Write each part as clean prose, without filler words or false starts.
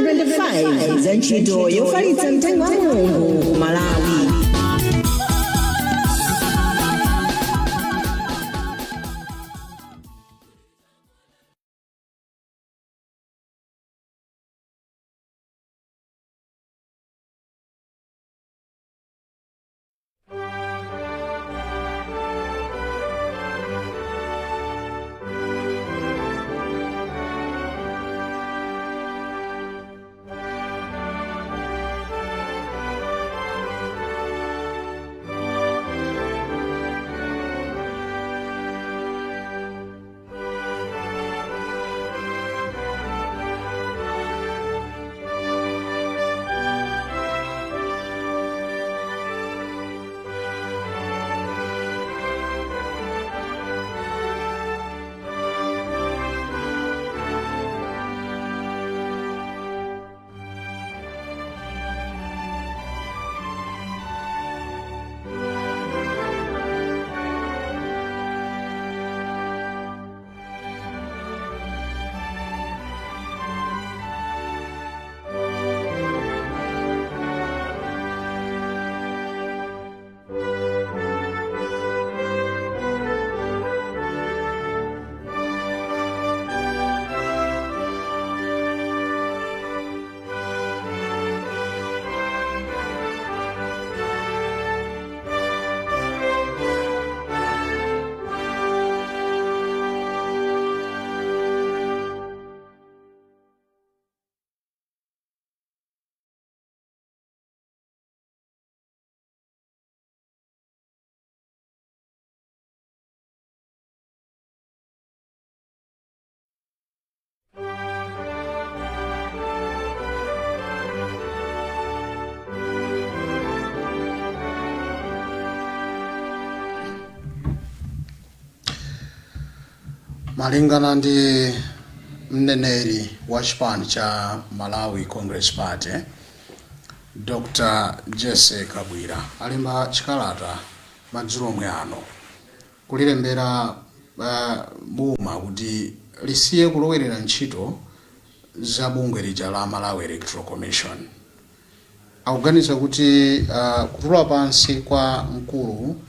2025 za ntchito yofalitsa mtengo wa Mulungu ku Malawi. Malingana ndi mneneri wa chipani cha Malawi Congress Party, Dr Jesse Kabwira, alemba chikalata madzulo omwe ano kulilembera boma kuti lisiye kulowerera ntchito za bungwe lija la Malawi Electoral Commission. Akuganiza kuti kutula pansi kwa mkulu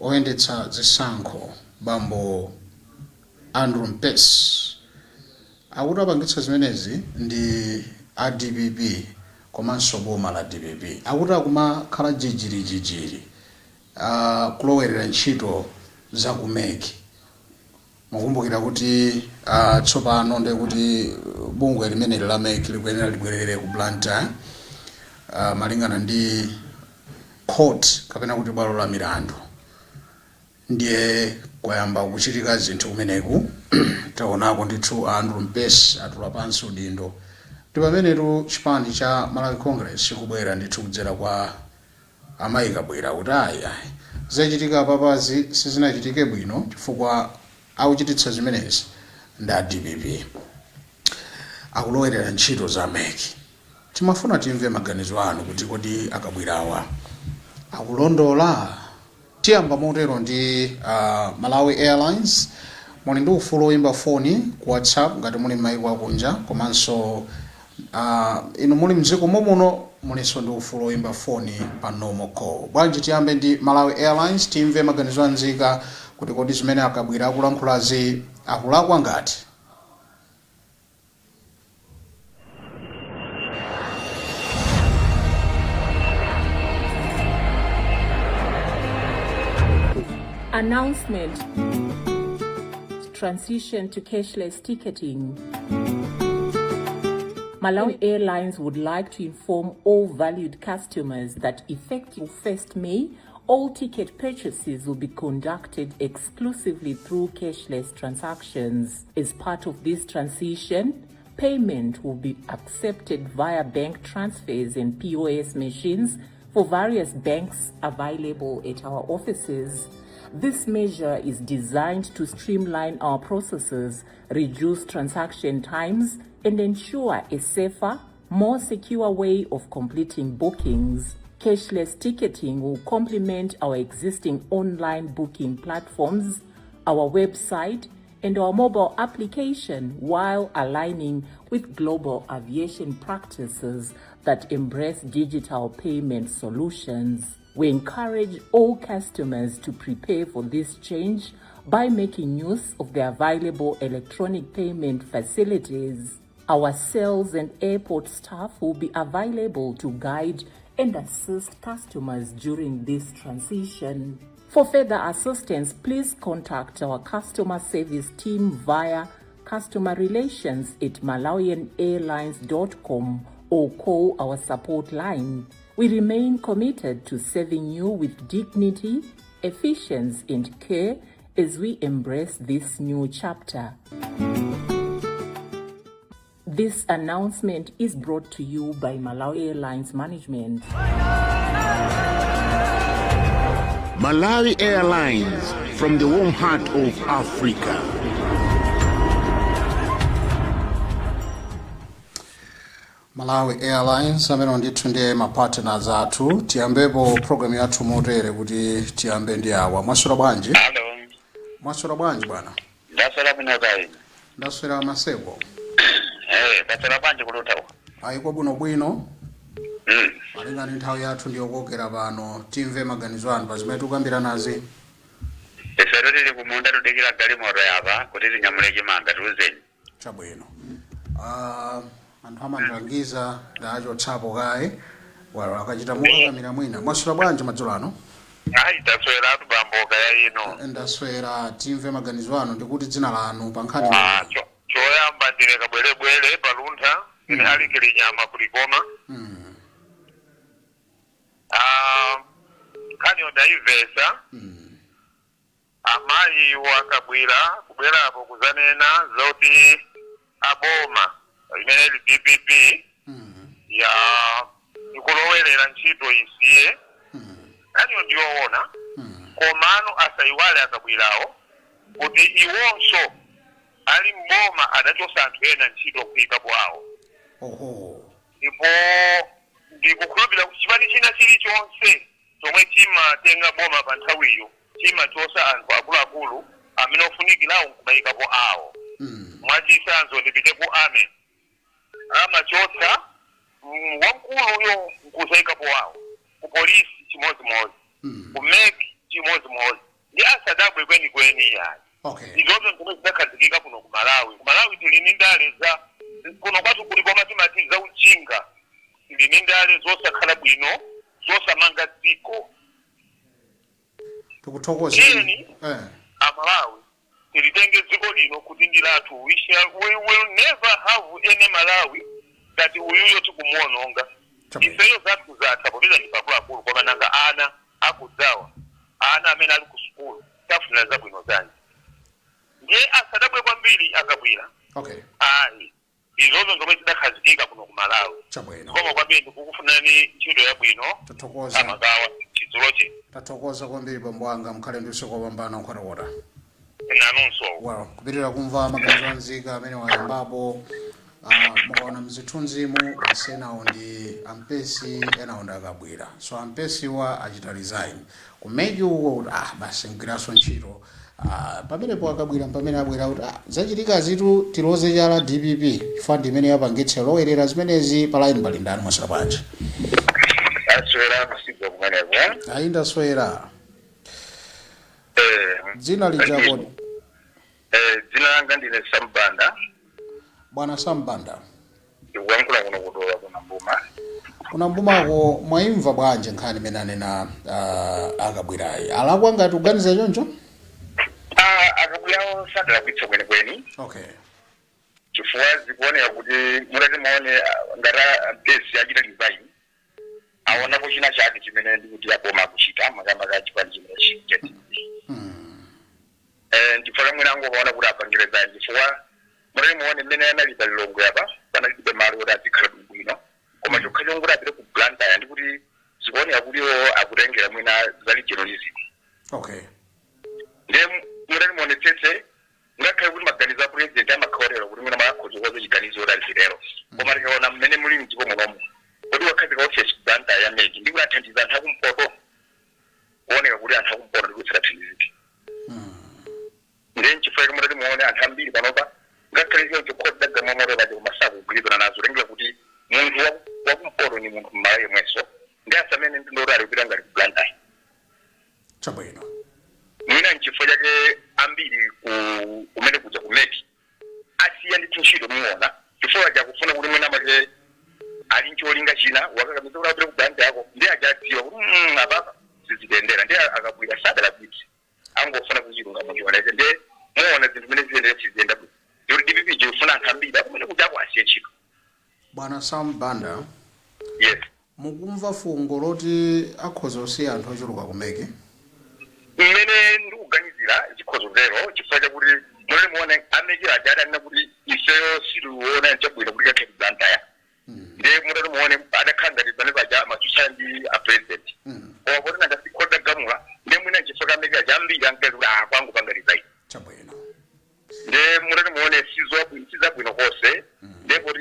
oyendetsa zisankho bambo Andrew Mpesi, akuti apangitsa zimenezi ndi a dpp komanso boma la dpp. Akuti akumakhala jijirijijiri kulowerera ntchito za ku MEC. Mukumbukira kuti tsopano ndiye kuti bungwe limeneli la MEC likuyenera libwerere ku Blantyre malingana ndi court kapena kuti bwalo la milandu. Ndiye kwayamba kuchitika zinthu kumeneku. Taonako ndithu a Andrew Mpesi atula pansi udindo. Ndi pamenetu chipani cha Malawi Congress chikubwera ndithu kudzera kwa Amayi Kabwira kuti ayi ayi, zachitika apapazi sizinachitike bwino chifukwa akuchititsa zimenezi ndi a dpp, akulowerera ntchito za MEC. Timafuna timve maganizo anu kuti kodi a Kabwirawa akulondola? Tiyamba motero ndi Malawi Airlines. Muli ndi ufulu woyimba foni ku WhatsApp ngati muli m'mayiko akunja, komanso inu muli mdziko momuno mulinso ndi ufulu woyimba foni pa normal call. Bwanji tiyambe ndi Malawi Airlines, timve maganizo a nzika kuti kodi zimene a Kabwira akulankhulazi akulakwa ngati? Announcement. Transition to cashless ticketing. Malawi Airlines would like to inform all valued customers that effective 1st May, all ticket purchases will be conducted exclusively through cashless transactions. As part of this transition, payment will be accepted via bank transfers and POS machines for various banks available at our offices. This measure is designed to streamline our processes, reduce transaction times, and ensure a safer, more secure way of completing bookings. Cashless ticketing will complement our existing online booking platforms, our website, and our mobile application while aligning with global aviation practices that embrace digital payment solutions. We encourage all customers to prepare for this change by making use of the available electronic payment facilities. Our sales and airport staff will be available to guide and assist customers during this transition. For further assistance, please contact our customer service team via customer relations at malawianairlines.com or call our support line. We remain committed to serving you with dignity, efficiency, and care as we embrace this new chapter. This announcement is brought to you by Malawi Airlines Management. Malawi Airlines, from the warm heart of Africa. Malawi Airlines amene ndithu ndiye mapartners athu. Tiyambepo program yathu motere kuti tiyambe ndi awa. Mwaswera bwanji? Hello. Mwaswera bwanji, bwana? Ndaswera bwino kayi. Ndaswera maseko. Ndaswera bwanji kuluta uko? Ayi, kwabwinobwino. Malingana ndi nthawi yathu ndiyokokera pano, timve maganizo anu pa zimene tikukambira nazi. Ifero tili kumunda, tudikira galimoto yapa kuti tinyamule chimanga, tiuzeni. Chabwino. Anthu amandilangiza ndachotsapo kaye walo akachita mukakamira mwina. Mwaswera bwanji madzulo ano? Ayi, tasweratu bambo, kaya ino? Ndaswera. Timve maganizo anu ndikuti dzina lanu pa nkhani. Ah, choyamba ndine kabwerebwere paluntha ine alikili nyama kulikoma. Ah, nkhaniyo ndayimvesa. Amayi wakabwira kubwerapo kuzanena zoti aboma limene li DPP ya ikulowerera ntchito isiye. Nkhaniyo ndiyoona, komano asayiwale akabwirawo kuti iwonso ali mboma adachosa anthu ena ntchito kuyikapo awo. Ndipo ndikukhulupirira kuti chipani china chilichonse chomwe chimatenga boma pa nthawiyo chimachosa anthu akuluakulu amene ofunikirawo nkumayikapo awo. Mwachitsanzo, ndipite ku army, amachotsa wamkuluyo nkusayikapo awo. Ku polisi chimodzimodzi, ku MEC chimodzimodzi. Ndi asadabwe kwenikweni yayi. Izozo zomwe zidakhazikika kuno ku Malawi. Ku Malawi tili ndi ndale za kuno kwathu kuli koma timati za ujinga. Tili ndi ndale zosakhala bwino, zosamanga dziko. Tikuthokozeni. Tiyeni amalawi tilitenge dziko lino kuti ndi lathu. We will never have any Malawi that uyuyo tikumuononga. Ifeyo zathu zatha popeza ndi akuluakulu, koma nanga ana akudzawa, ana amene ali ku sukulu, tafuna zabwino zanji? Ndiye asadabwe kwambiri akabwira. Ayi, izozo zomwe zidakhazikika kuno ku Malawi. Koma kwambiri ndikukufunani ntchito yabwino. Tathokoza. Amagawa chidzulo chino. Tathokoza kwambiri, bambo anga. Mkhale ndi usiku wopambana, Nkhotakota. Nanunso. Well, kupitirira kumva maganizo anzika amene wayambapo. Mukaona mzithunzimu, asenawo ndi ampesi, enawo ndi akabwira. So ampesiwa achita resign ku MEC uko kuti ah, basi mgwiranso ntchito. Pamenepo akabwira pamene abwera kuti ah, zachitika zitu, tiloze chala DPP chifukwa ndi imene yapangitsa lowerera zimenezi. Pa line pali ndani? Mwaswera bwanji? Aswera masiku kumeneko. Ayi, ndaswera. Dzina lija kodi? Dzina langa ndine Sambanda. Bwana Sambanda. Ndikuyankhula kuno kudowa kuna Mbuma. Kuna Mbumako. Mwayimva bwanji nkhani imene anena akabwirayi? Alakwa ngati kuganiza choncho? Ah, akabwirawo sadalakwitsa kwenikweni, chifukwa zikuoneka kuti mutati muone, ngati ampesi achita resign, aonapo china chake chimene ndikuti aboma akuchita, makamaka chipani chimenechi cha DPP. Chifukwa kamwene angopaona kuti apangire resign, chifukwa mutati muone mmene anali pa Lilongwe apa, panalibe malo kuti azikhala bwino, koma chokha chonguti apite ku Blantyre, ndikuti zikuoneka kuti iwo akutengera mwina za regionalism. Ndiye mutati muonetsetse, ngakhale kuti maganizo a president amakhaolera kuti mwina makhoza kukoza chiganizo kuti azitero, koma tikaona mmene muli mdziko munomu, kuti wakhazika ofesi ku Blantyre ya MEC, ndikuti athandiza anthu akumpoto? Kuoneka kuti anthu akumpoto ndikuti sadathandizike. Ndiye nchifukwa chake mutati muone anthu Munthu mmalawi yemwenso ndi asamene mtundu ali kupita ngati ku Blantyre. Chabwino. Mwina nchifukwa chake ambiri kumene kuja ku MEC asiya ndithu ntchito, muona, chifukwa chakufuna kuti mwina make ali ncholinga china, wakakamiza kuti apite ku Blantyre yako, ndi ajadziwa kuti apapa sizitendera, ndi akabwera sadalapitse, angofuna kuti chilungamo chioneke. Ndi muona zinthu zimene ziyendera siziyenda bwino, ndikuti DPP chikufuna anthu ambiri akumene kujako asiye ntchito. Bwana Sam Banda. Yes. Mukumva fungo loti akhoza kusiya anthu ochuluka ku MEC? Mmene ndikuganizira, zikhozo zero, chifukwa chakuti munene muone a MEC aja adanena kuti ifeyo sitiona chabwino kuti kakhe ku Blantyre. Ndiye mutati muone adakhala ngati pamene paja matsutsana ndi a president, koma poti nanga sikhoti dagamula, ndiye mwina nchifukwa a MEC aja ambiri ankazi kuti ah, kwangu panga resign. Chabwino. Ndiye mutati muone sizabwino, sizabwino konse. Ndiye poti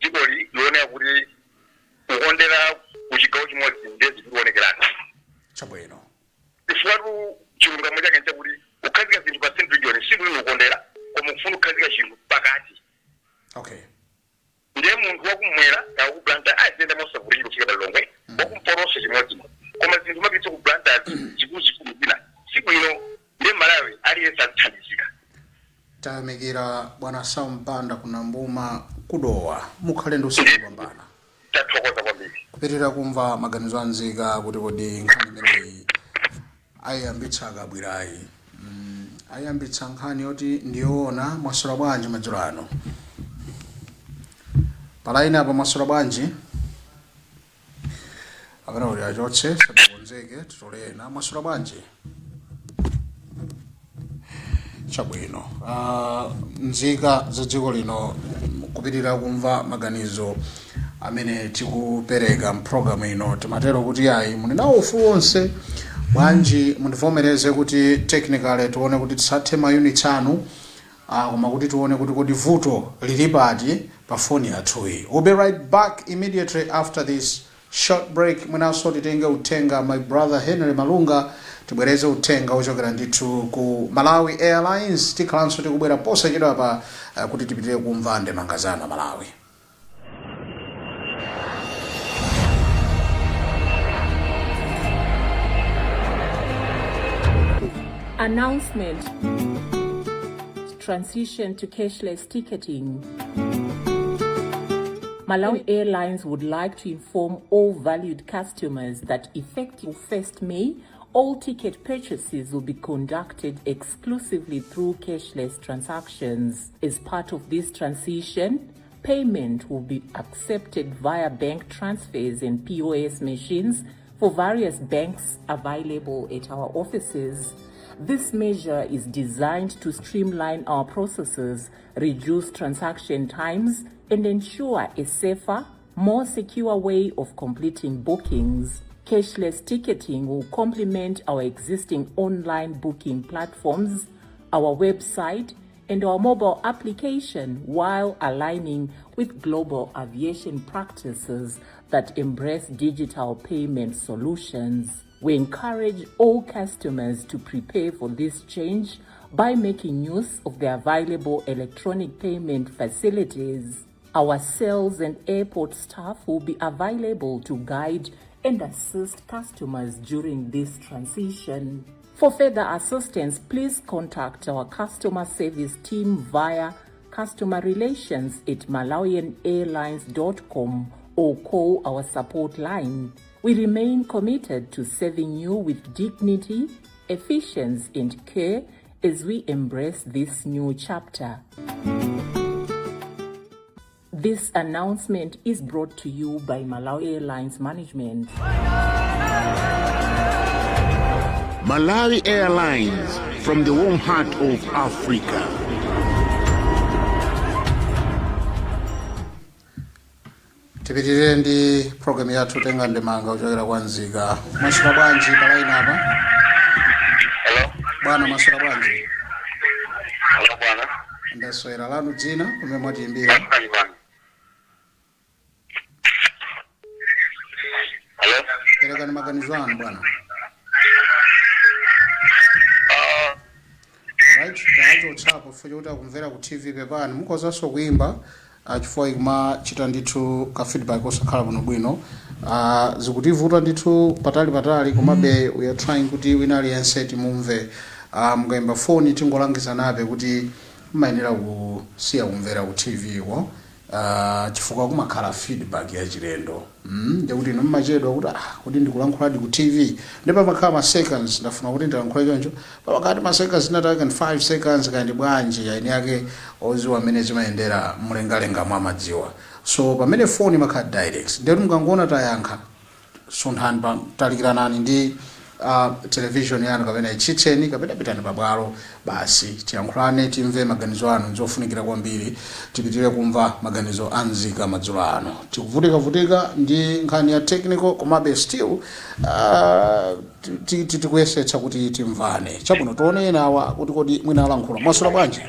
dzikoli lioneka kuti kukondera kuchigawo chimodzi, ndiye zikuonekerana. Chabwino. Chifukwa chilungamo chake nchakuti kukhazika zinthu pa central region sikuti ukondera, koma kufuna kukhazika chinthu pakati. Ndiye munthu wakumwera kana ku Blantyre aziyenda mosavutika kufika pa Lilongwe, wakumpotoso chimodzimodzi, koma zinthu mapitsa ku Blantyre zikuluzikulu zina sibwino. Ndiye Malawi aliyense azithandizika. Tayamikira, bwana Sam Banda kunambuma kudowa. Mukhale ndi usiku wopambana. Tathokoza kwambiri. Kupitirira kumva maganizo anzika kuti kodi nkhani imeneyi ayiyambitsa akabwirayi, ayiyambitsa nkhani yoti ndiyoona. Mwaswera bwanji madzulo ano? Pa line apa, mwaswera bwanji? Apena kuti achotse, sadakonzeke, titole ena. Mwaswera bwanji? Chabwino. Nzika za dziko lino, kupitirira kumva maganizo amene tikupereka mpulogalamu ino, timatero kuti ayi, muli nawo ufulu wonse. Bwanji mundivomereze kuti technically tione kuti tisathe ma units anu, koma kuti tione kuti kodi vuto lili pati pa foni yathuyi. We'll be right back immediately after this short break. Mwinanso titenge uthenga, my brother Henry Malunga, tibwereze uthenga ochokera ndithu ku Malawi Airlines. Tikhalanso tikubwera posachedwa pa kuti tipitire kumva ndemanga zanu, Malawi. Announcement. Transition to cashless ticketing. Malawi Airlines would like to inform all valued customers that effective 1st May, all ticket purchases will be conducted exclusively through cashless transactions. As part of this transition, payment will be accepted via bank transfers and POS machines for various banks available at our offices. This measure is designed to streamline our processes, reduce transaction times, and ensure a safer, more secure way of completing bookings. Cashless ticketing will complement our existing online booking platforms, our website, and our mobile application while aligning with global aviation practices that embrace digital payment solutions. We encourage all customers to prepare for this change by making use of the available electronic payment facilities. Our sales and airport staff will be available to guide and assist customers during this transition. For further assistance, please contact our customer service team via customer relations at malawianairlines.com or call our support line. We remain committed to serving you with dignity, efficiency, and care as we embrace this new chapter. This announcement is brought to you by Malawi Airlines Management. Malawi Airlines, from the warm heart of Africa. Tipitirire ndi program yathu, tenga ndemanga kuchokera kwa nzika. Mwaswera bwanji pa line apa? Hello. Bwana, mwaswera bwanji? Hello, bwana. Ndaswera. Lanu dzina, kumene mwatiyimbira? Bwana bwana. Hello. Perekani maganizo anu, bwana. Right, tachotsapo chifukwa chokuti akumvera ku TV. Pepani, mukhozanso kuimba. Chifukwa ikumachita ndithu ka feedback osakhala bwinobwino. Zikutivuta ndithu patali patali, komabe we are trying kuti wina aliyense timumve. Mukayimba foni, tingolangizanabe kuti mmayenera kusiya kumvera ku TV ko, chifukwa kumakhala feedback ya chilendo, ndikuti inu mmachedwa kuti, ah, kuti ndikulankhuladi ku TV, ndi pamakhala ma seconds. Ndafuna kuti ndilankhule choncho, pamakati ma seconds nataka 5 seconds kandi bwanji, aini yake oziwa amene zimayendera mlengalenga mwa madziwa. So pamene phone imakhala direct, ndikuti mukangoona tayankha, sunthani pa talikiranani ndi television yanu kapena ichitseni kapena pitani pabwalo basi, tiyankhulane, timve maganizo anu. Nzofunikira kwambiri tipitire kumva maganizo a nzika madzulo ano. Tikuvutikavutika ndi nkhani ya technical, komabe still tikuyesetsa kuti timvane. Chabwino, tione ena awa kuti kodi mwina alankhula. Mwaswera bwanji?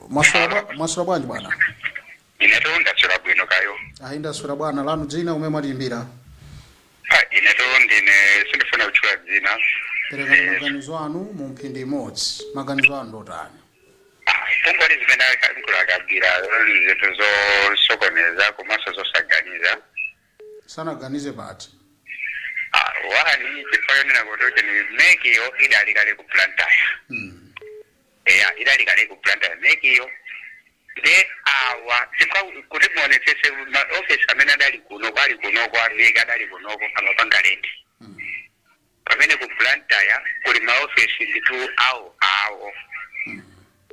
Mwaswera bwanji, bwana? Ineto ndaswera bwino kayo. Ayi, ndaswera bwana. Lanu dzina, kumene mwatiyimbira? Ah, ineto ndine, sindifuna kutchula dzina. Perekani maganizo anu mu mphindi imodzi. Maganizo anu ndotani? Ah, pongoli zimene akankhula akabwira zinthu zosokoneza komanso zosaganiza. Sanaganize pati? Ah, one, chifukwa chonena kuti ucheni MEC yo idali kale ku Blantyre. Eya, idali kale ku Blantyre MEC yo. Nde awa, chifukwa kuti muonetsese, ma office amene adali kunoko, ali kunoko, a MEC adali kunoko, amapanga rent, pamene ku Blantyre kuli maofesi ndithu awo awo.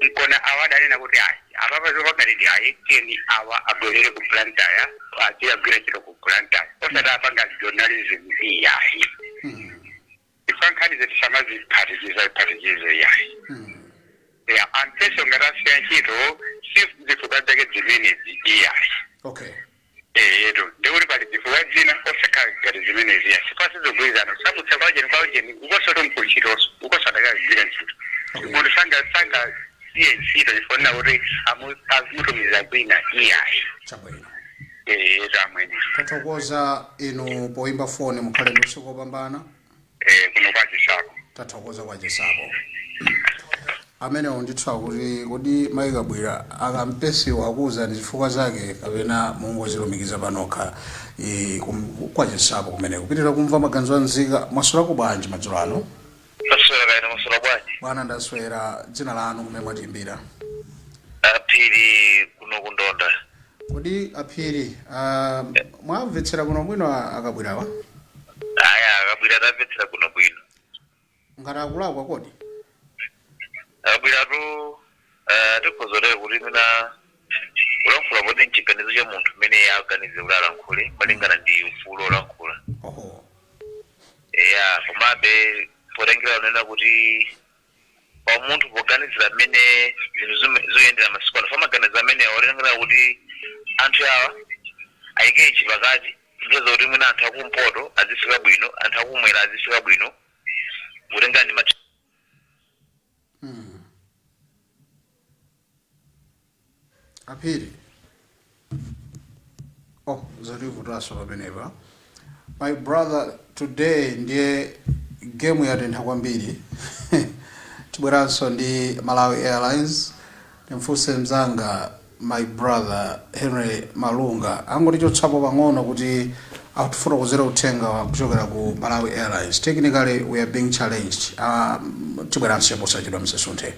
Nkona awa adanena kuti ayi, apapa zopanga rent ayi, tiyeni awa abwerere ku Blantyre, aziyagwira ntchito ku Blantyre, osati apanga journalism iyayi. Chifukwa nkhani zetu samaziphatikiza phatikize iyayi. Ya, ampeso ngati asiya ntchito, si zifukwa zake zimenezi iyayi. Eyeto, ndikuti pali zifukwa zina osakhala ngati zimenezi ya, chifukwa sizogwirizana kusamutsa kwaujeni kwaujeni ukosoto mkuntchitoso ukosadakagwira ntchito. Munthu sanga siye ntchito chifukwa kuti amutumiza kwina iyayi. Chabwino. Eyeto, amwene. Tathokoza inu poimba foni, mukhale ndi usiku wopambana. Kuno kwachisako. Tathokoza kwachisapo. Amenewo ndithu akuti kodi mayi Kabwira akampesiwo akuwuzani zifukwa zake kapena mungozilumikiza panokha? Kwachisapo kumene kupitira kumva maganizo a nzika. Mwaswerako bwanji madzulo ano? Taswera kaena, maswera bwanji? Bwana, ndaswera. Dzina lanu, kumene mwatiyimbira? Aphiri, kuno kundonda. Kodi Aphiri, mwamvetsera kuno bwino akabwirawa? Aya, akabwira tamvetsera kuno bwino. Ngati akulakwa kodi? Akabwiratu, tikhozolera kuti mina kulankhula poti mchiganizo cha munthu mmene aganize kuti alankhule malingana ndi ufulu olankhula. Eya, komabe potengera kunena kuti pa munthu poganizira mmene zinthu zikuyendera masiku ano, famaganiza amene otengera kuti anthu awa ayike ichi pakati, ndipeza kuti mwina anthu akumpoto azifika bwino, anthu akumwera azifika bwino, kutengera ndi Aphiri, oh, zativutaso pamenepa. My brother, today ndiye game yatentha kwambiri. Tibweranso ndi Malawi Airlines. Ndimfunse mzanga, my brother Henry Malunga, angotichotsapo pang'ono kuti atifotokozere uthenga wa kuchokera ku Malawi Airlines. Technically we are being challenged. Tibweranso posachedwa, msasunthe.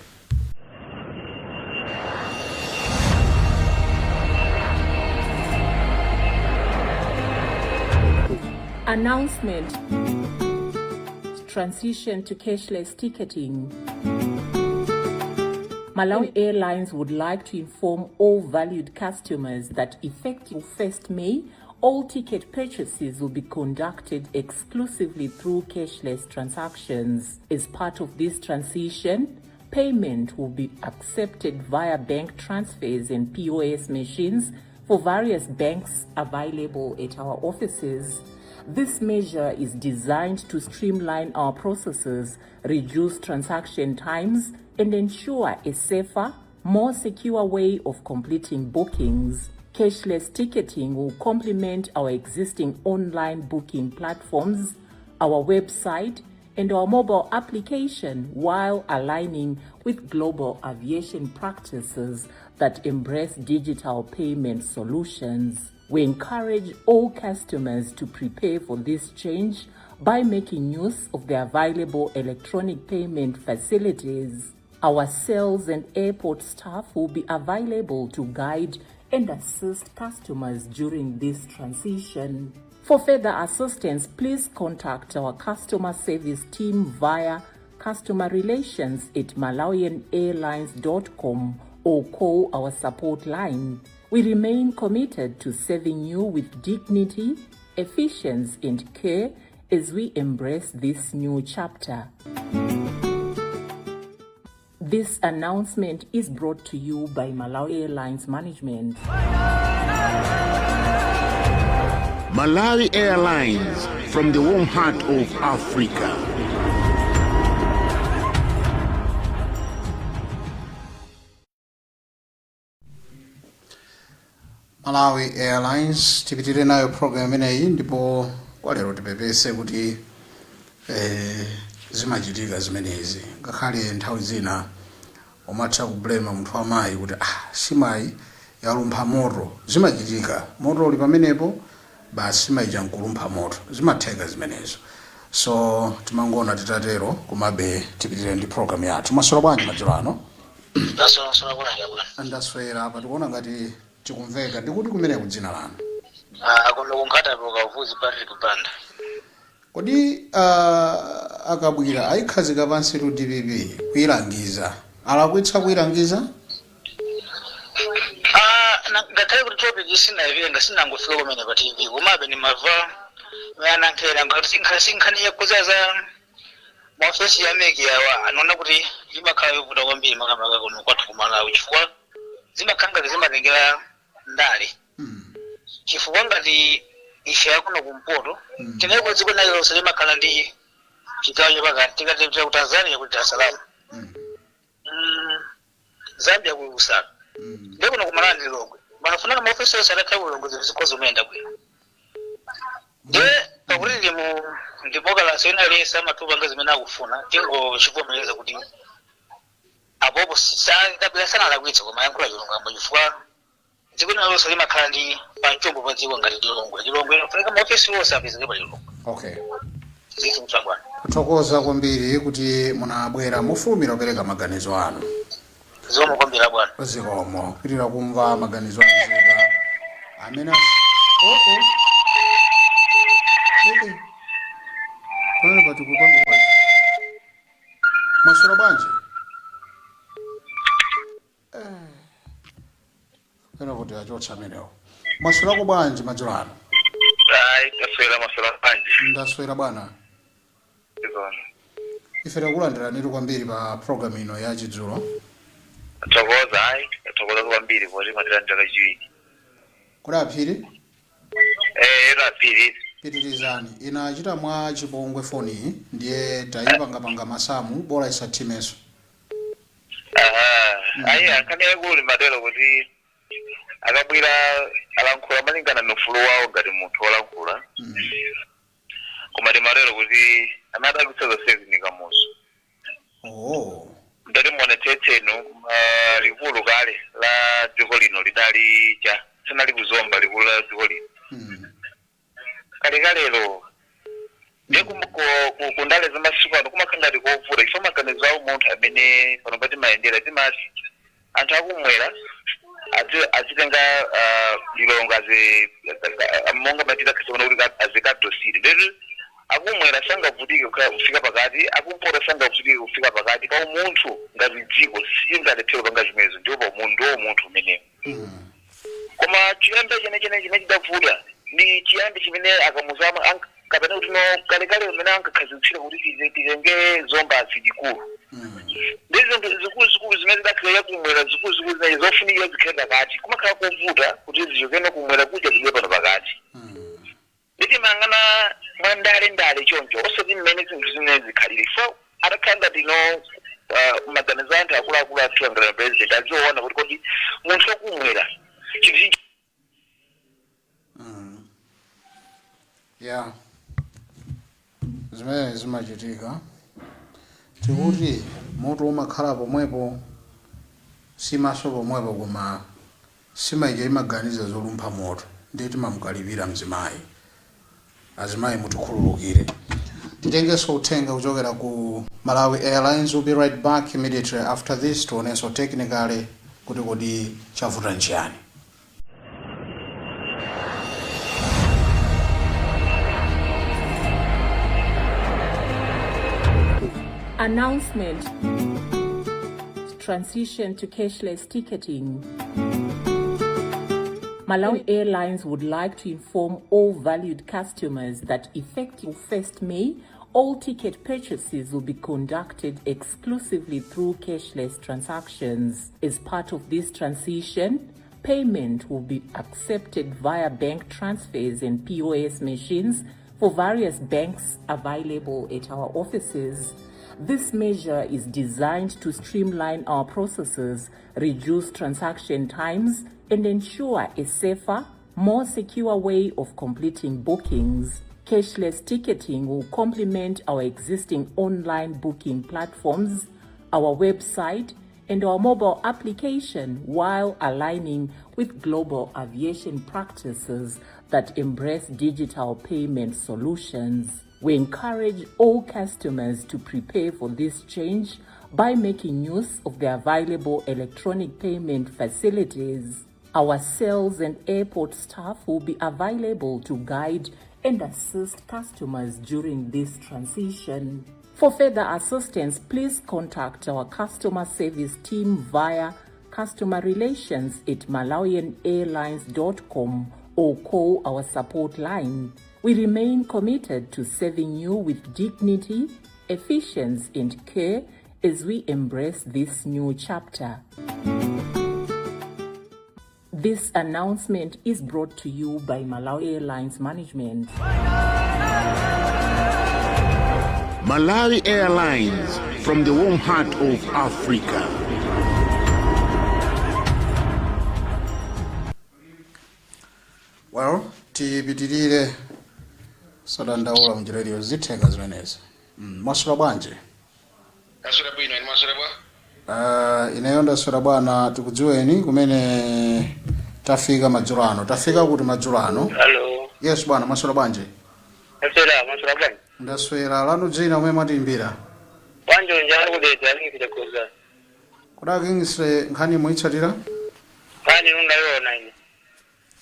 Announcement: Transition to cashless ticketing. Malawi Airlines would like to inform all valued customers that effective 1st May, all ticket purchases will be conducted exclusively through cashless transactions. As part of this transition, payment will be accepted via bank transfers and POS machines for various banks available at our offices. This measure is designed to streamline our processes, reduce transaction times, and ensure a safer, more secure way of completing bookings. Cashless ticketing will complement our existing online booking platforms, our website, and our mobile application while aligning with global aviation practices that embrace digital payment solutions. We encourage all customers to prepare for this change by making use of the available electronic payment facilities. Our sales and airport staff will be available to guide and assist customers during this transition. For further assistance, please contact our customer service team via customer relations at malawianairlines.com or call our support line. We remain committed to serving you with dignity, efficiency, and care as we embrace this new chapter. This announcement is brought to you by Malawi Airlines Management. Malawi Airlines, from the warm heart of Africa. Malawi Airlines, tipitire nayo program imeneyi, ndipo kwa lero tipepese kuti zimachitika zimenezi. Ngakhale nthawi zina umatha kublema munthu wamayi kuti simayi yalumpha moto. Zimachitika, moto uli pamenepo, basi simayi nkulumpha moto, zimatheka zimenezo. So timangona titatero, komabe tipitire ndi program yathu. Mwaswera bwanji madzulo ano? Ndaswera bwanji, bwana? Ndaswera. Apa tikuona ngati tikumveka. Ndikuti kumeneku, dzina lanu? Ah, kuno kunkhata Kavuzi, Patrick Banda. Kodi akabwira ayikhazika pansi tu DPP kuyilangiza, alakwitsa kuyilangiza? Ah, ngakhale kuti topic isinayivenga, sinangofika kumene pa TV, komabe ndimava anankhera ngati sinkhani yakuzaza maofesi ya MEC yawa, anaona kuti imakhala yovuta kwambiri, makamaka kuno kwathu kumalawi, chifukwa zimakhala ngati zimatengera ndale. Chifukwa ngati ife akuno kumpoto, tineko dziko lililonse limakhala ndi chigawo chapakati. Tikati ku Tanzania kuti Dar es Salaam, Zambia kuli Lusaka, ndiye kuno kumalawi ndi Lilongwe. Panafunana maofesi onse atakhala ku Lilongwe, zinthu zikhoza kumayenda bwino. Ndiye pakuti tili mu democracy, ena aliyense amatupanga zimene akufuna, tingochivomereza kuti apopo kabwera sanalakwitsa, koma yankhula chilungamo, chifukwa dziko lililonse limakhala ndi pamchombo pa dziko ngati Lilongwe. Lilongwe inafunika maofesi onse apezeke pa Lilongwe. Okay. Zithu, bwana. Kuthokoza kwambiri kuti munabwera mufulumira kupereka maganizo anu. Zikomo kwambiri, bwana. Zikomo. Kupitirira kumva maganizo anzika amene oh. Eh, eh. Pamene pati kupanga bwanji? Mwaswera bwanji? Pena kuti achotsa amenewo. Mwaswerako bwanji madzulo ano? Ayi, taswera. Maswera bwanji? Ndaswera, bwana. Izona. Ife takulandiranitu kwambiri pa program ino ya chidzulo. Thokoza. Ayi, tathokoza kwambiri poti mwatilandira kachiwiri. Kodi aphiri? Eh, aphiri. Pitirizani. Inachita mwa chipongwe foni, ndiye tayipangapanga masamu, bola isathimenso. Aha, ayi, ankhani yakulu limatero kuti akabwera alankhula malingana ndi ufulu wawo ngati munthu wolankhula, koma timatero kuti anadabwitsa zonsezi ni Kamuzu. Ndati muonetsetsenu, likulu kale la dziko lino lidali cha sinali kuzomba, likulu la dziko lino kalekalelo. Ndiye kundale za masiku ano kumakhala ngati kovuta ifo maganizo awo munthu amene pano patimayendera, timati anthu akumwera azitenga Lilongwe azi monga matita khasopano kuti azikato city. Ndetu akumwera sangavutike kufika pakati, akumpoto sangavutike kufika pakati. Pa umunthu ngati dziko sitingalephere kupanga zimenezo, ndipo pa umunthu, ndiwo umunthu umenewo. Koma chiyambi chene chimene chidavuta ndi chiyambi chimene akamuzama kapena kuti no kalekale umene ankakhazikitsira kuti titenge Zomba likulu, ndi zinthu zikuluzikulu zimene zidakhalira kumwera, zikuluzikulu zimene zofunikira zikhale pakati, kumakhala kovuta kuti zichokeno kumwera kuja zibwe pano pakati. Nditimangana mwa ndale ndale choncho, osati mmene zinthu zimene zikhalire. So atakhala ngati no maganizo anthu akuluakulu athu angati president aziona kuti kodi munthu wakumwera chinthu Ya, Zimene zimachitika, tikuti moto umakhala pomwepo, simaso pomwepo, koma simaija imaganiza zolumpha moto, ndiye timamukalipira mzimayi. Azimayi, mutikhululukire. Titengenso uthenga kuchokera ku Malawi Airlines. Will be right back immediately after this. Tionenso technically kuti kodi chavuta nchiyani. Announcement: Transition to cashless ticketing. Malawi Airlines would like to inform all valued customers that effective 1st May, all ticket purchases will be conducted exclusively through cashless transactions. As part of this transition, payment will be accepted via bank transfers and POS machines for various banks available at our offices. This measure is designed to streamline our processes, reduce transaction times, and ensure a safer, more secure way of completing bookings. Cashless ticketing will complement our existing online booking platforms, our website, and our mobile application while aligning with global aviation practices that embrace digital payment solutions. We encourage all customers to prepare for this change by making use of the available electronic payment facilities. Our sales and airport staff will be available to guide and assist customers during this transition. For further assistance, please contact our customer service team via customer relations at malawianairlines.com or call our support line. We remain committed to serving you with dignity, efficiency, and care as we embrace this new chapter. This announcement is brought to you by Malawi Airlines Management. Malawi Airlines, from the warm heart of Africa. Well, tipitirire, sadandaula mchileriyo, zitheka zimenezi. Mwaswera bwanji? Kaswera bwino, inu mwaswera bwa? Ineyo ndaswera bwana. Tikudziweni, kumene tafika madzulo ano, tafika kuti madzulo ano? Hello. Yes bwana, mwaswera bwanji? Maswera, maswera bwanji? Ndaswera. Lanu dzina, umene mwatiimbira? Wanjonja kudedza alingizire kuza. Kodi Kingsley, nkhani muitsatira? Nkhani undayiona ine.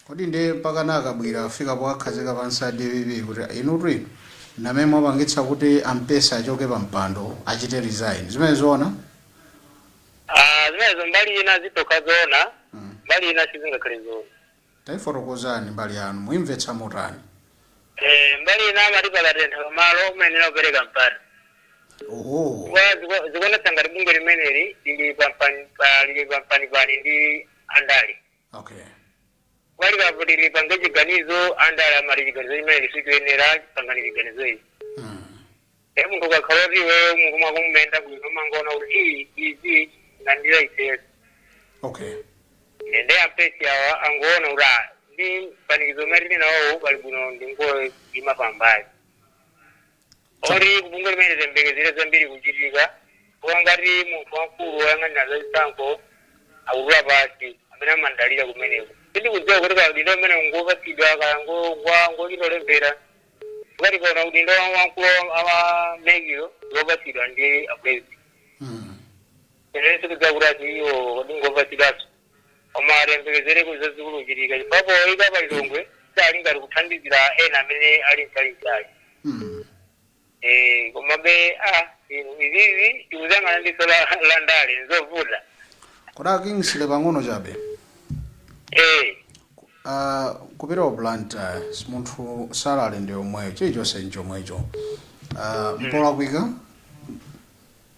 Kodi ndiye mpaka nakabwira afika pokakhazika pansi a DPP kuti inutu inu namene mwapangitsa kuti ampesa achoke pa mpando, achite resign, zimene zoona? Ah, zimenezo mbali ina zitoka zoona, mbali ina sizingakhale zoona. Tayifotokozani mbali yanu, muimvetsa motani? Eh, mbali ina amati pakatentha pamalo umayenera kupereka mpata. Oho. Kwa zikuonetsa ngati bungwe limeneli lili lili pampanipani ndi andale. Pali kavuti lipange chiganizo, andale amati chiganizo chimene lisichoyenera, pangani chiganizo ichi. E munthu ukakhala kuti iweyo mukumwa kumumenda bwino, umangoona kuti iyi izi ngandira ifeyo. Ende apesi awa angoona kuti ah, ndi mpanikizo umene tili nawowu pali bwino ndingoyima pambali. Ori kubungwe limene tembekezere zambiri kuchitika, koma ngati munthu wamkulu woyang'anira zachisankho akutula pasi amene amandalira kumeneko, sindikudziwa kuti kaya udindo umene ngopatsidwa kaya ngochita olembera. Ngati kaona udindo wamkulu wa MEC-yo ngopatsidwa ndi a president, ine sikudziwa kuti ati iwo kodi ngopatsidwanso, koma atembekezere kuti zazikulu kuchitika, chifukwa poyika palilongwe sali ngati kuthandizira ena amene ali mchalichali. Eh, komabe ah, inu izizi tikuzangana ndiso la ndale nzovuta. Kodi Kingsley, pang'ono chabe. Eh. Kupita ku Blantyre, munthu salary ndi yomweyo, chilichonse nchomwecho, mpolakwika?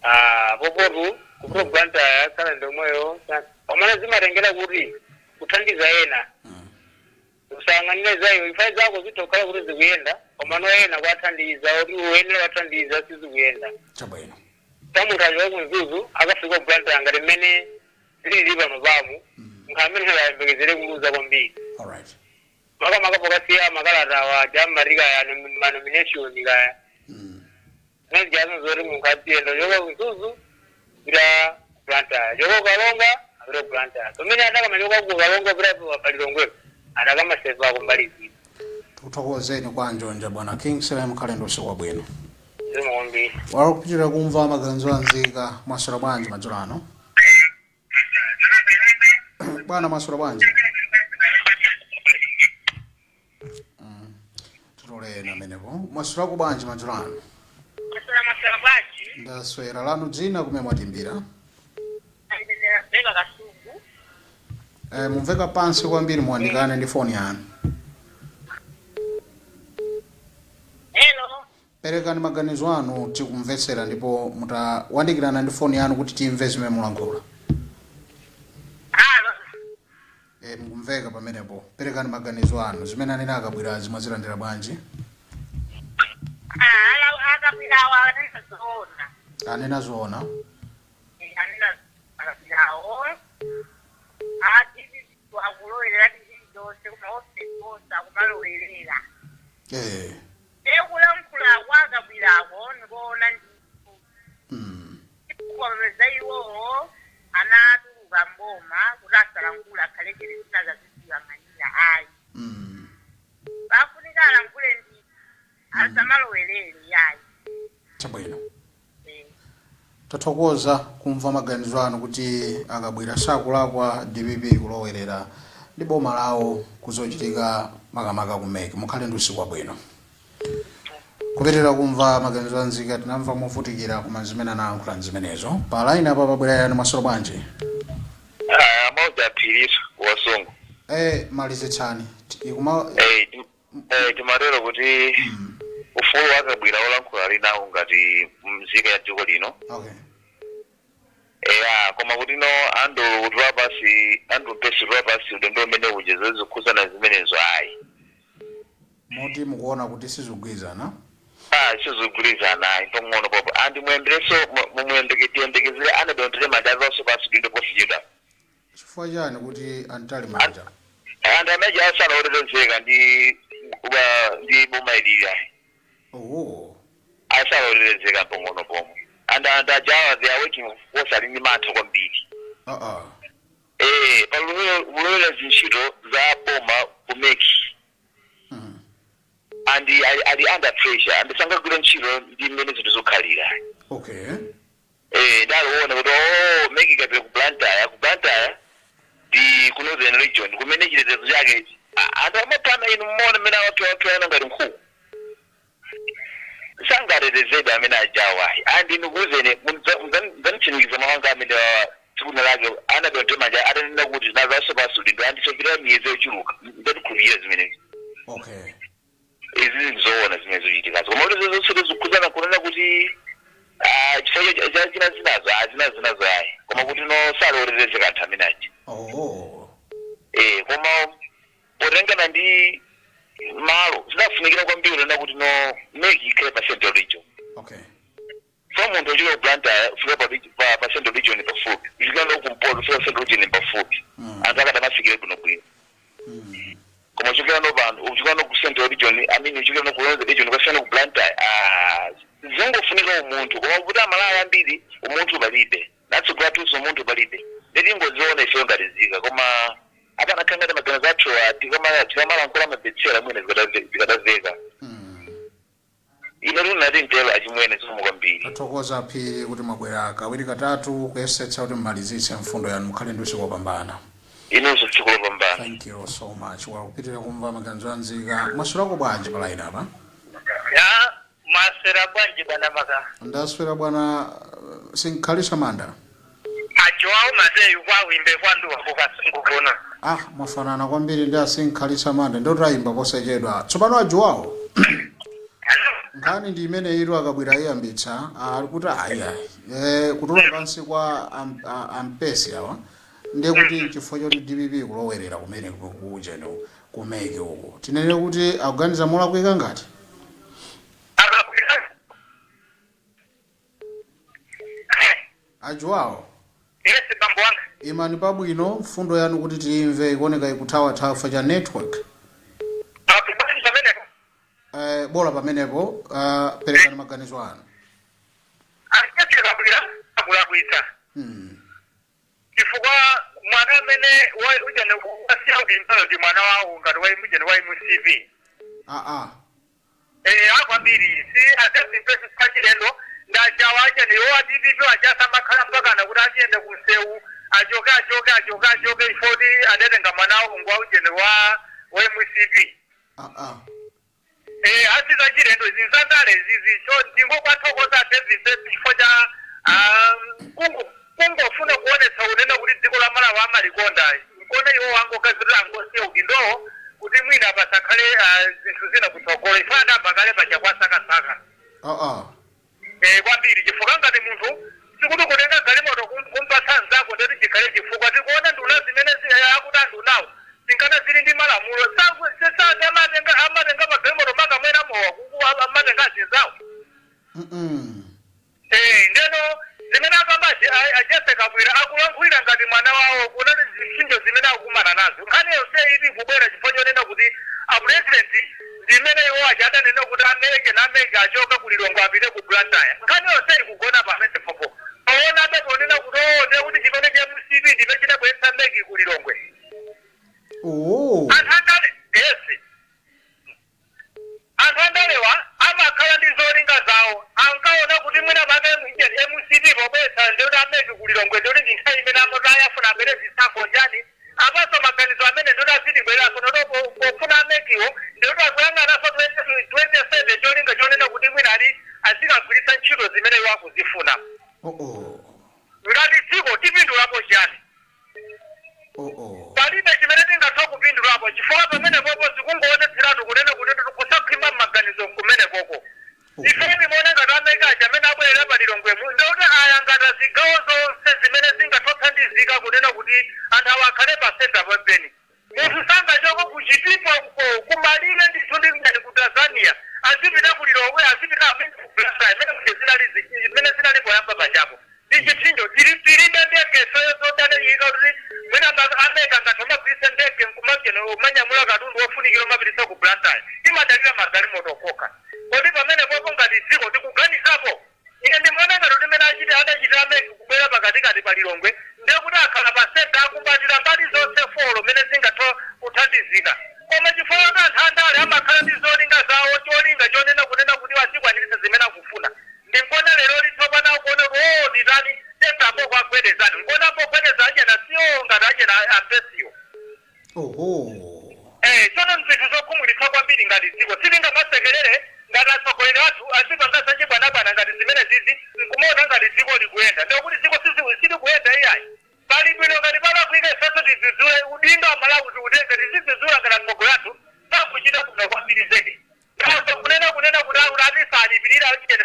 Ah, popotu kupita ku Blantyre salary ndi yomweyo, pamene zimatengera kuti kuthandiza ena, usayang'anire za iwe. Ifa zako zitokhala kuti zikuyenda, koma no ena kwathandiza kuti uyenera kwathandiza sizikuyenda. Pa munthu achoka ku Mzuzu akafika ku Blantyre, ngati mmene lili pano pamu, munthu amene ayembekezere kuluza kwambiri. Makamaka pokasiya makalata awa aja amati kaya ma nomination kaya. Zimene zijazo zoti munthu aziyenda kuchoka ku Mzuzu kupita ku Blantyre, choka ku Karonga apita ku Blantyre. Pamene adakamachoka ku Karonga kupita pa Lilongwepo adakamasevako mbali zina. Tikuthokozeni kwa Njonja, bwana Kingsley, mukhale ndi usiku wabwino. Zikomo kwambiri. Wakupitirira kumva maganizo anzika. Mwaswera bwanji madzulo ano, bwana? Mwaswera bwanji? Titoleni amenepo. Mwaswerako bwanji madzulo ano? Maswera, maswera bwanji? Ndaswera. Lanu dzina, kumene mwatimbira? Beka Kasungu. Mumveka pansi kwambiri, muwandikane ndi foni yanu. Hello. Perekani maganizo anu, tikumvetsera, ndipo mutawandikirana ndi foni yanu kuti timve zimene mulankhula. Hello. Mukumveka pamenepo. Perekani maganizo anu. Zimene anena akabwirazi mwazilandira bwanji? Ah, akabwirawo anena zoona. Anena zoona. Anena akabwirawo. Ati akulowelera chilichonse kuma ofesi onse akumalowerera. Ekulankhula akabwirako ndikuona ndithu. Kupeza iwowo anatuluka mboma kuti asalankhula, akhalekere zina zaziziyang'anira, ayi. Bafunika alankhule ndi asamalowerere, yayi. Chabwino. Tathokoza kumva maganizo anu kuti akabwera sakulakwa, DPP kulowerera ndi boma lawo kuzochitika makamaka ku MEC. Mukhale ndi usiku wabwino. Kupitirira kumva maganizo anzika, tinamva movutikira, koma zimene anayankhula zimenezo. Pa line apa pabwera yani? Mwaswera bwanji? Amodzi aphiriso wasungu. Malizitsani. Ikuma Timatero kuti ufulu wakabwira olankhula ali nawo ngati mzika ya dziko lino. Eya, koma kuti no andu kutula pasi, andu mpesi kutula pasi ulendo umene uja, zozikhuzana zimenezo, ayi. Moti mukuona kuti sizigwirizana? Ah, sizigwirizana, ayi, pang'ono popo. Andi muyembereso, mumuyembeke, tiyembekezere anadontere manja azonso pasi udindo posichedwa. Chifukwa chani kuti antali manja? Anthu amene asala otetezeka ndi boma ilili, ayi. Asala otetezeka pang'ono pomwe, and anthu ajawa, they are working force, ali ndi mantha kwambiri. Palulowera zintchito za boma ku MEC and ali under pressure and sangagwire ntchito ndi mmene zinthu zikukhalira. Ndaliwona kuti oh, MEC ikapita ku Blantyre, ku Blantyre ndi ku Northern Region kumene chitetezo chake anthu amaphana. Inu mmuona mmene awaphiwaphiyana ngati nkhuku, sangatetezedwe amene ajawa. And ndikuwuzeni, mudzanditsimikiza mawanga amene wawa, tsiku lake anadonte manja atanena kuti nazaso pasi udindo andisopita miyezi yochuluka, ndatikhulupirira zimenezi. Izi ndizoona zimene zochitikazo, koma kuti zonse zikukhuzana kunena kuti ah, chifukwa cha zina zinazo, ah, zina zinazo, ayi, koma kuti no sali otetezeka anthu amene aja. Koma potengana ndi malo, zinafunikira kwambiri kunena kuti no MEC ikhale pa Central Region. So munthu uchika ku Blantyre ufika pa Central Region pafupi, uchika kumpoto ufika Central Region pafupi. Anthu akadamafikire bwinobwino. Koma uchikira no pano, uchikira no ku Central Region, I mean, uchikira no ku Northern Region ukafika no ku Blantyre, ah, zingofunika umunthu. Koma kuti Amalawi ambiri umunthu palibe, natsogolatunso umunthu palibe, nditingoziona ifeyo ngati zika. Koma akanakhala ngati maganizo athu tikamalankhula amamvetsera, mwina zikadaveka. Ine tinati mtelo, achimwene, zikomo kwambiri. Tathokoza Phiri kuti mwabwera kawiri katatu kuyesetsa kuti mmalizitse mfundo yanu. Mukhale ndi usiku wopambana. Inonso tsiku lopambana. Thank you so much. Wakupitirira kumva maganizo anzika. Mwaswerako bwanji pa line apa? Ya, maswera bwanji, bwana Maka? Ndaswera, bwana Sinkhalisa Manda. Ajowawo Mateyu kwawimbe kwanduwa kukasungu kuno. Ah, mwafanana kwambiri ndi Asinkhalisa Manda, ndotayimba posachedwa. Tsopano Ajowawo, nkhani ndi imene itu akabwera ayiyambitsa, ali kuti ayi ayi, kutula pansi kwa ampesi awa ndiye kuti chifukwa choti DPP kulowerera kumene kucheno ku MEC uku. Tinene kuti akuganiza molakwika ngati? Akabwera. Ajowawo. Yes, bambo wanga. Imani pabwino, mfundo yanu kuti tiyimve ikuoneka ikuthawathawa cha network. Akubwani pamenepo? Bola pamenepo. Perekani maganizo anu. Sizodabwitsa, chifukwa mwana amene ujene wasiya udindoyo ndi mwana wawo ngati wa ujene wa MCP. Aa. Akwambiri si a David Mpesi sachilendo, ndachawa achene iwo a DPP achasamakhala mpakana kuti achiyende kunsewu, achoke, achoke, achoke, achoke, ifoti adatenga mwana wawo ngwa ujene wa MCP. Aa. Asiza chilendo, zinzandale zizi cho ndingokwathokoza David Mpesi chifukwa cha kungofuna kuonetsa unena kuti dziko la Malawi amalikonda. Nkona iwo wangokazirira angosiya udindowo kuti mwina pasakhale zinthu zina kutsogolo. Ife adamba kale paja kwasakasaka. Aa. Kwambiri, chifukwa ngati munthu sikuti kutenga galimoto kumpatsa mzako ndeti chikhale chifukwa. Tikuona nduna zimene akuti andunawo zinkana zili ndi malamulo, amatenga magalimoto makamwera mowa, amatenga azinzawo. Ndeno zimene akamba a Jessie Kabwila akulankhulira ngati mwana wawo, kunati zipsinjo zimene akukumana nazo. Nkhani yonse ili kubwera chifukwa chonena kuti a president ndimene iwo aja adanena kuti a MEC na a MEC achoka ku Lilongwe apite ku Blantyre. Nkhani yonse ikugona pamene popo paonabe ponena kuti oo, ndiye kuti chimene cha MCP ndime chidabweretsa MEC ku Lilongwe. Oh. Anthu andale, yes, anthu andalewa amakhala ndi zolinga zawo. Ankaona kuti mwina make MCP pobweretsa ndikuti a MEC ku Lilongwe, ndikuti ndi nthawi imene amati ayafuna amene zisankho njani apaso maganizo amene ndikuti azitibweranso noto pofuna a MECwo, ndikuti akuyang'ananso 27, cholinga chonena kuti mwina ali azikagwiritsa ntchito zimene iwo akuzifuna. Oh. Ngati dziko tipindulapo chani? Oh. Palibe chimene tingatha kupindulapo, chifukwa pamene popo zikungoonetseratu kunena kuti kusakhwima m'maganizo kumene koko. Ife timaona ngati a MEC aja amene abwerera pa Lilongwemu, ndikuti ayangata zigawo zonse zimene zingatothandizika kunena kuti anthu awa akhale pa center pempeni. Munthu sangachoko kuchitipo kumalire ndithu ndi ngati ku Tanzania, azipita ku Lilongwe, azipita amene ku Blantyre, imene kuti zinali zimene zinali poyamba pachapo. Ndi chipsinjo. Tilibe ndege ifeyo zodaneyika kuti mwina a MEC ngati amagwiritsa ndege nkumacheno umanyamula katundu wofunikira umapititsa ku Blantyre. Timadalira magalimoto kokha. Kodi pamene popo ngati dziko tikuganizapo? Ine ndimaona ngati kuti mene achite adachitira a MEC kubwera pakatikati pa Lilongwe, ndiye kuti akhala pa center, akumbatira mbali zonse four mene zingatha kuthandizika. Koma chifukwa kuti anthu andale amakhala ndi zolinga zawo, cholinga chonena kunena kuti azikwaniritsa zimene akufuna, ndinkona lero litsopano akuona kuti o, nditani tetapo kwagwedezani, nkona pogwedeza achena siwo ngati achena ampesiwo. Oho. Tsono nzinthu zokhumudwitsa kwambiri. Ngati dziko sitingamasekerere ngati atsogoleri athu azipanga zachibwanabwana ngati zimene zizi, nkumaona ngati dziko likuyenda. Ndikuti dziko silikuyenda iyayi. Pali bwino ngati palakwika ifenso tidzidzule, udindo Amalawi tiutenge, tizidzidzula ngati atsogoleri athu sakuchita bwino kwambiri zedi. Kaso kunena kuti akuti ati salipirira cheni,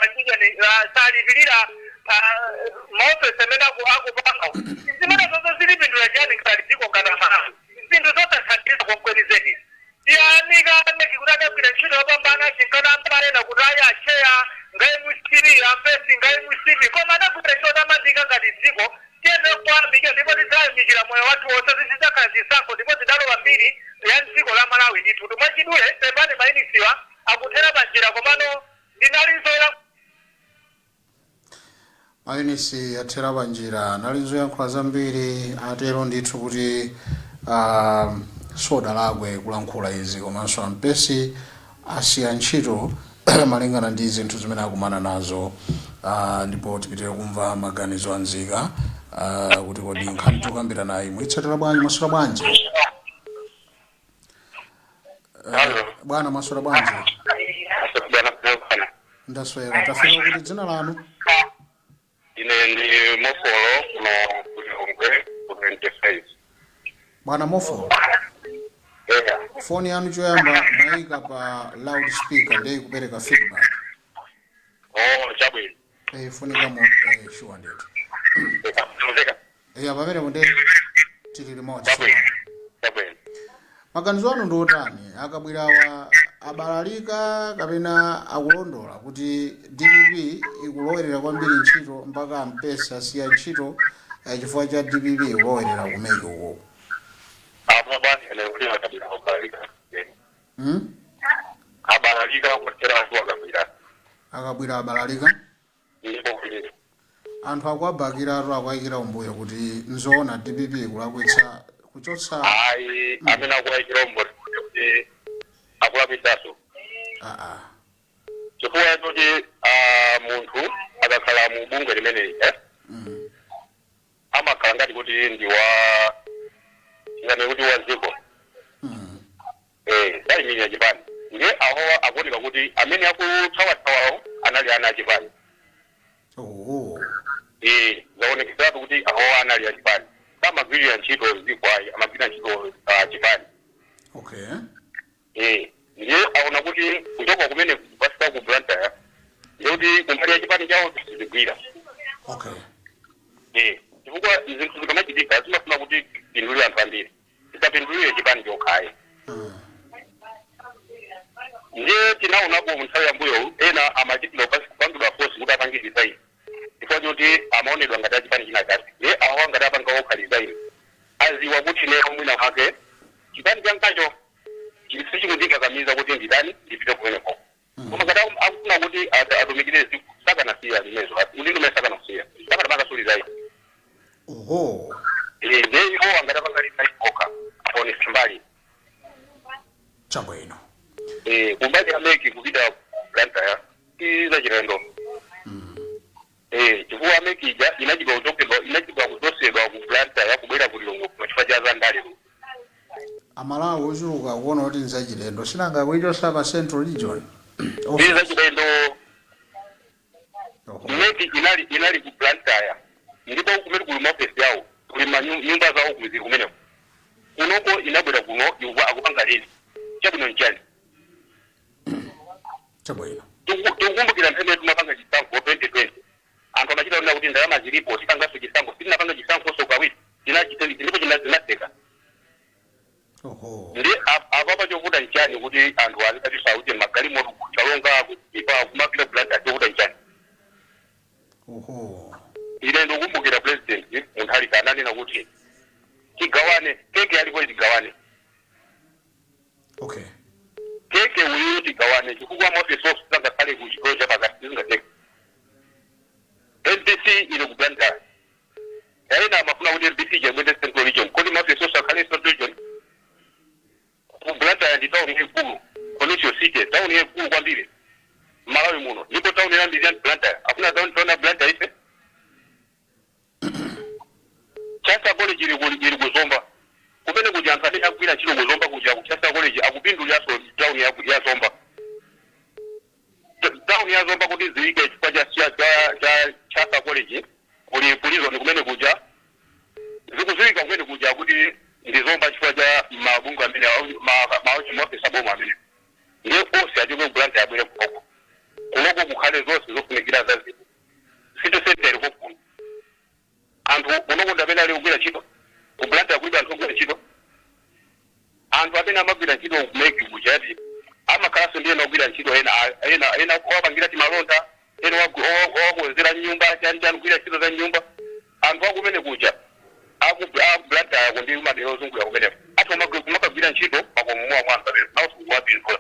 salipirira maofesi amene akupanga, zimene zonse zilipindula chani ngati dziko, ngati Amalawi? Zinthu zosathandiza kwenikweni zedi. Tiyamika a MEC kuti adagwira ntchito yopambana. Chinkana amanena kuti ayi, acheya nga MCP, ampesi nga MCP, koma adagwira ntchito yotamandika. Ngati dziko tiyenera kuyamika ndipo tidzayamikira moyo wathu wonse. Zizidzakhala zisankho ndipo zidalowa mbiri ya dziko la Malawi ndithu. Mwachidule, pepani, mayinisiwa akuthera panjira, komano ndinalinso Mayunisi athera panjira, nalinso yankhula zambiri. Atero ndithu kuti sodalakwe kulankhula izi, komanso ampesi asiya ntchito malingana ndi zinthu zimene akumana nazo. Ndipo tipitire kumva maganizo anzika kuti kodi nkhani tikukambira nayi muitsatira bwanji? Mwaswera bwanji? Bwana, mwaswera bwanji? Bwana, bwana. Ndaswera. Tafika kuti, dzina lanu? Ine ndi Mofolo kuno ku Lilongwe ku 25. Bwana Mofolo. Eya. Foni yanu choyamba mwayika pa loud speaker, ndiye ikupereka feedback. Oh, chabwino. Funika mo sure ndithu. Mveka. Pamenepo ndi tili limodzi. Chabwino. Chabwino. Maganizo anu ndi otani? Akabwirawa abalalika kapena akulondola kuti DPP ikulowerera kwambiri ntchito mpaka ampesa asiya ntchito chifukwa cha DPP ikulowerera ku MEC uko? Apa bwana, ine kuti akabwira abalalika. Abalalika kutera anthu akabwira. Akabwira abalalika. Ndipo kulira. Anthu akuwabakiratu, akuwayikira umbuyo kuti nzoona DPP kulakwitsa kuchotsa. Ayi, amene akuwayikira umbuyo kuti akulakwitsaso, Aa. chifukwa choti munthu akakhala mu bungwe limeneli, amakhala ngati kuti ndi wa ngati kuti wa dziko, sayimirira chipani. Ndiye awowa akuoneka kuti amene akuthawathawawo anali ana achipani. Oh. Zaonekeratu kuti awowa anali achipani, samagwirira ntchito dziko ayi, amagwirira ntchito chipani. Ndiye aona kuti kuchoka kumene kupasika ku Blantyre, ndiye kuti kumbali ya chipani chawo sizigwira. Chifukwa zinthu zikamachitika zimafuna kuti pindulire anthu ambiri, zisapindulire chipani chokhayi. Ndiye tinaonapo mu nthawi yambuyo ena amachitidwa kupangidwa force kuti apange resign chifukwa choti amaonedwa ngati achipani china chake. Ndiye awa ngati apanga okha resign, aziwa kuti ineyo mwina mwake chipani changacho sichikundikakamiza kuti nditani, ndipite kumeneko. Koma ngati akufuna kuti atumikire dziko, sakanasiya limezo udindo umene, sakanasiya, sakanapanga su resign. Oho. Ndiye iwo angati apanga resign okha, aonesa mbali. Chabwino. Kumbali ya MEC kupita ku Blantyre si chilendo, chifukwa MEC ija inachitwa kuchokedwa, inachitwa kuchosedwa ku Blantyre kubwera ku Lilongwe chifukwa cha zandale. Amalawi ochuluka kuona kuti nzachilendo, sinanga kuichosa pa Central Region. Si zachilendo. Oho. MEC inali ku Blantyre, ndipo kumene kuli maofesi yawo, kuli nyumba zawo zili kumeneko. Kunoko inabwera kuno, akupanga lezi, chabwino nchani? Chabwino. Tikukumbukira nthawi imene timapanga chisankho 2020, anthu amachita kunena kuti ndalama zilipo, tipanganso chisankho. Sitinapanga chisankho kawiri, ndipo zinatheka. Oho. Ndi apapa chovuta nchani kuti anthu azikatisa kuti magalimoto kuchalonga kuipa kumapita Blantyre? Chovuta nchani? Oho. Ine ndikukumbukira President Mutharika ananena kuti tigawane keke alipo, tigawane keke uyu, tigawane, chifukwa maofesi onse sangakhale ku chigawo chapakati, sizingatheke. MBC ili ku Blantyre, ena amafuna kuti MBC ijabwete Central Region. Kodi maofesi onse akhale Central Region? Ku Blantyre ndi town yaikulu, commercial city, town yaikulu kwambiri Malawi muno, ndipo town yambiri ya Blantyre. Afuna town ya Blantyre ife? Chancellor College ili kuzomba kumene kuja. Anthu amene akugwira ntchito kuzomba kuja ku Chancellor College akupinduliranso town ya Zomba. Town ya Zomba kuti ziwike chifukwa cha Chancellor College, kuli prison kumene kuja, zikuziwika kumene kuja kuti ndi Zomba chifukwa cha mabungwe amene maofisi aboma amene. Ndiye onse achoke ku Blantyre, abwere kunoko. Kunoko kukhale zonse zofunikira za zinthu. City center iliko kuno, anthu kunoko ndi amene ali kugwira ntchito. Ku Blantyre kulibe anthu ogwira ntchito? Anthu amene amagwira ntchito ku MEC kuchati amakhalanso ndi ena ogwira ntchito, ena owapangira timalonda, ena owakonzera nyumba, chani chani, kugwira ntchito za nyumba. Anthu akumene kuja aku Blantyre ndi madera ozungulira kumeneko athu kumakagwira ntchito makomo mwa anthu amene nawonso kuwapindula.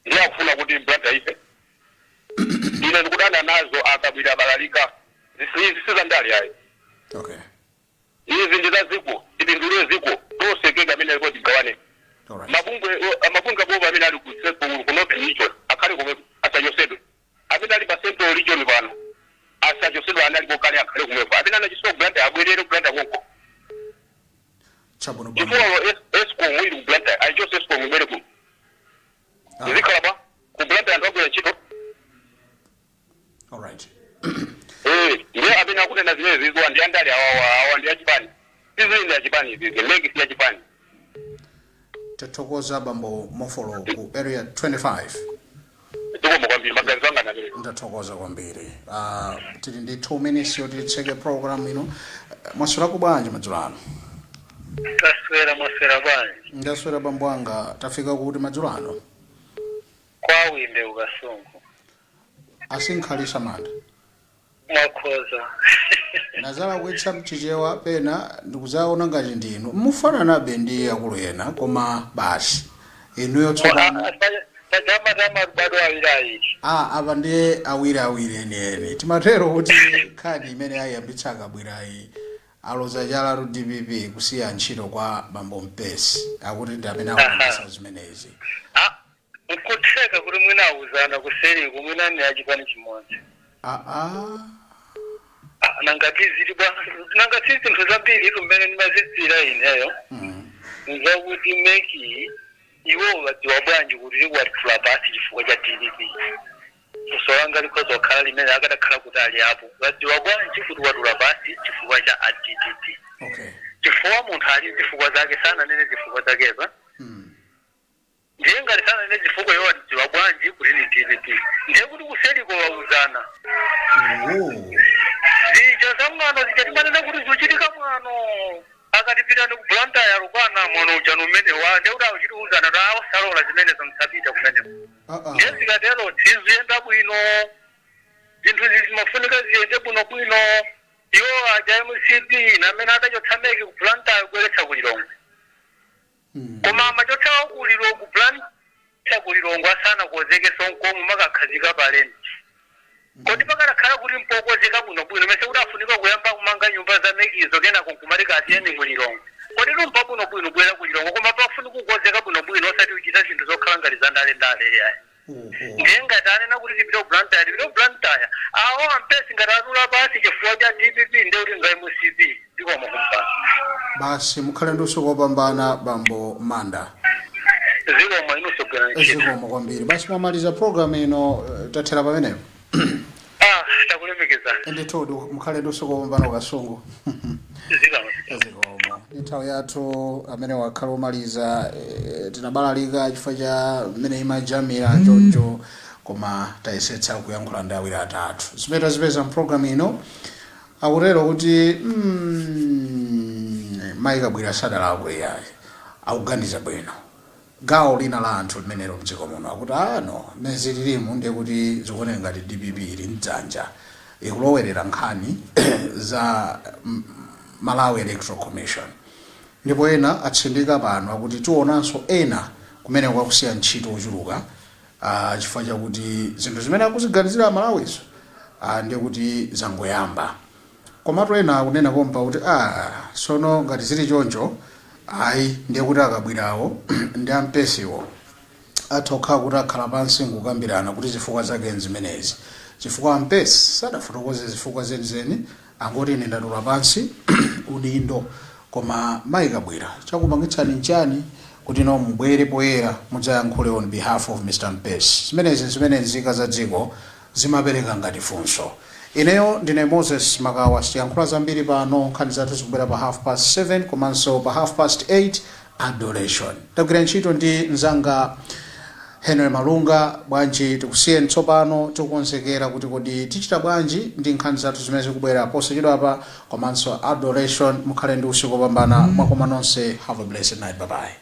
Ndiye akufuna kuti Blantyre ife? Ine ndikudana nazo, akabwira abalalika. Izi sizandale ayi. Izi ndi za dziko, tipindulire dziko tonse, keke amene aliko tigawane. Mabungwe aboma amene ali ku Northern Region akhale komweko, asachosedwe. Amene ali pa Central Region pano asachosedwe, ana aliko kale akhale komweko. Amene anachosedwa ku Blantyre abwerere ku Blantyre konko. Chabwino, bwana. Chifukwa ESCOM ili ku Blantyre, ayichose ESCOM ibwere kuno. Izikhala pa ku Blantyre anthu agwira ntchito. Ndiye amene akunena zimene ziziwa ndi andale awawa, awa ndi achipani, sizili ndi achipani izizi. MEC si achipani. Tathokoza, bambo Mofolo ku Area 25. Zikomo kwambiri, maganizo anga ndamene. Ndathokoza kwambiri. Tili ndi 2 minutes yoti titseke program ino. Mwaswerako bwanji madzulo ano? Taswera, mwaswera bwanji? Ndaswera, bambo anga. Tafika kuti madzulo ano? Kwa Wimbe ukasungu. Asinkhalisa manda. Mwakhoza. Nazalakwitsa mchichewa pena, ndikuzaona ngati ndinu mufananabe ndi akulu ena, koma basi, inuyo tsopano. Pajamatama bado awiri awiri. Ah, apa ndiye awiri awiri enieni. Timatero kuti nkhani imene ayiyambitsa Akabwirayi, aloza chala ku DPP kusiya ntchito kwa bambo Mpesi, akuti ndi amene akupangitsa zimenezi. Ah, nkutheka kuti mwina awuzana kuseriku, mwina ni achipani chimodzi. Aa. Ah, nangati zili bwa, nangati zinthu zambiri itu mmene ndimazidzira ineyo nzakuti MEC iwo badziwa bwanji kuti likuwatula pasi chifukwa cha DPP? Funso langa likhoza kukhala limene, akadakhala kuti ali apo, badziwa bwanji kuti watula pasi chifukwa cha a DPP? Chifukwa munthu ali zifukwa zake, sananene zifukwa zakezo. Ndiye ngati sananene zifukwa, iwo wadziwa bwanji kuti ni DPP? Ndiye kuti kuseliko wauzana. Zija za mwano zija timanena kuti zikuchitika mwano, akati pitani ku Blantyre alukwana mwano uja numene wa, ndiye kuti akuchitiuzana kuti awasalola zimenezo, msapita kumeneko. Ndiye zikatero ziziyenda bwino, zinthu izi zimafunika ziyende bwinobwino. Iwo aja MCP namene adachotsa MEC ku Blantyre kubweretsa ku Lilongwe, koma amachotsawo ku Lilongwe, ku Blantyre, ku Lilongwe asanakonzekeso nkomu makakhazika paleni. Kodi pakanakhala kuti mpokozeka bwinobwino, mese kuti afunika kuyamba kumanga nyumba za MECzo, kenako nkumati kasiyeni ku Lilongwe? Kodi tumpa bwinobwino bwera ku Lilongwe, koma pafunika kukonzeka bwinobwino, osati kuchita zinthu zokhala ngati za ndale-ndale yayi. Ndiye ngati anena kuti tipite ku Blantyre, tipite ku Blantyre. Awo ampesi ngati atula pasi chifukwa cha DPP, ndiye kuti nga MCP. Zikomo kumpasa. Basi, mukhale ndi usiku wopambana, bambo Manda. Zikomo, inunso gwera ntchito. Zikomo kwambiri. Basi, mwamaliza program ino, tathera pamenepo. Ah, takulemekezani. Ndithu, mukhale ndi usiku wopambana, Kasungu. Zikomo. Zikomo. Ndi nthawi yathu, amene wakhala omaliza. Tinabalalika chifukwa cha mmene imajamira choncho, koma tayesetsa kuyankhula ndi awiri atatu. Zimene tazipeza mpulogalamu ino, akutero kuti mayi Kabwira sadalakwe iyayi, akuganiza bwino. Gawo lina la anthu limenelo mdziko muno akuti ano mmene zililimu, ndiye kuti zikuoneka ngati DPP ili mdzanja, ikulowerera nkhani za Malawi Electoral Commission. Ndipo ena atsindika pano, akuti tionanso ena kumene kwakusiya ntchito ochuluka, chifukwa chakuti zinthu zimene akuziganizira Amalawizo, ndiye kuti zangoyamba. Komatu ena akunena pompa kuti sono ngati zili choncho, ayi, ndiye kuti Akabwirawo ndi ampesiwo atha kukhala kuti akhala pansi nkukambirana kuti zifukwa zake nzimenezi, chifukwa ampesi sadafotokoze zifukwa zenizeni, angoti ine ndatula pansi udindo. Koma mayi Kabwira, chakupangitsani nchani kuti no mubwere poyera mudzayankhule on behalf of Mr Mpesi? Zimenezi zimene nzika za dziko zimapereka ngati funso. Ineyo ndine Moses Makawa. Sitiyankhula zambiri pano. Nkhani zathu zikubwera pa 7:30 komanso pa 8:30 adoration. Tagwira ntchito ndi mzanga Henry Malunga. Bwanji tikusiyeni tsopano, tikukonzekera kuti kodi tichita bwanji ndi nkhani zathu zimene zikubwera posachedwapa komanso adoration. Mukhale ndi usiku wopambana. Mwakoma nonse. Have a blessed night. Bye bye.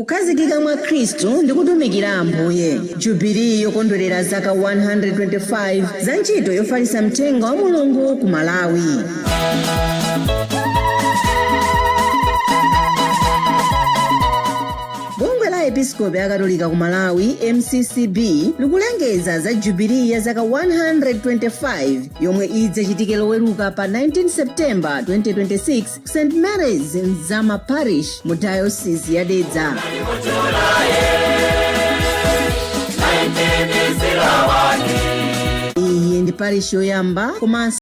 Kukhazikika mwa Khristu ndi kutumikira Ambuye. Jubilee yokondwerera zaka 125 za ntchito yofalitsa mthenga wa Mulungu ku Malawi. Bungwe la Episkopi Akatolika ku Malawi, MCCB, likulengeza za jubilee ya zaka 125 yomwe idzachitike Loweruka pa 19 Septemba 2026 ku St Mary's Mzama Parish mu Diocese ya Dedza. Iyi ndi parish yoyamba komanso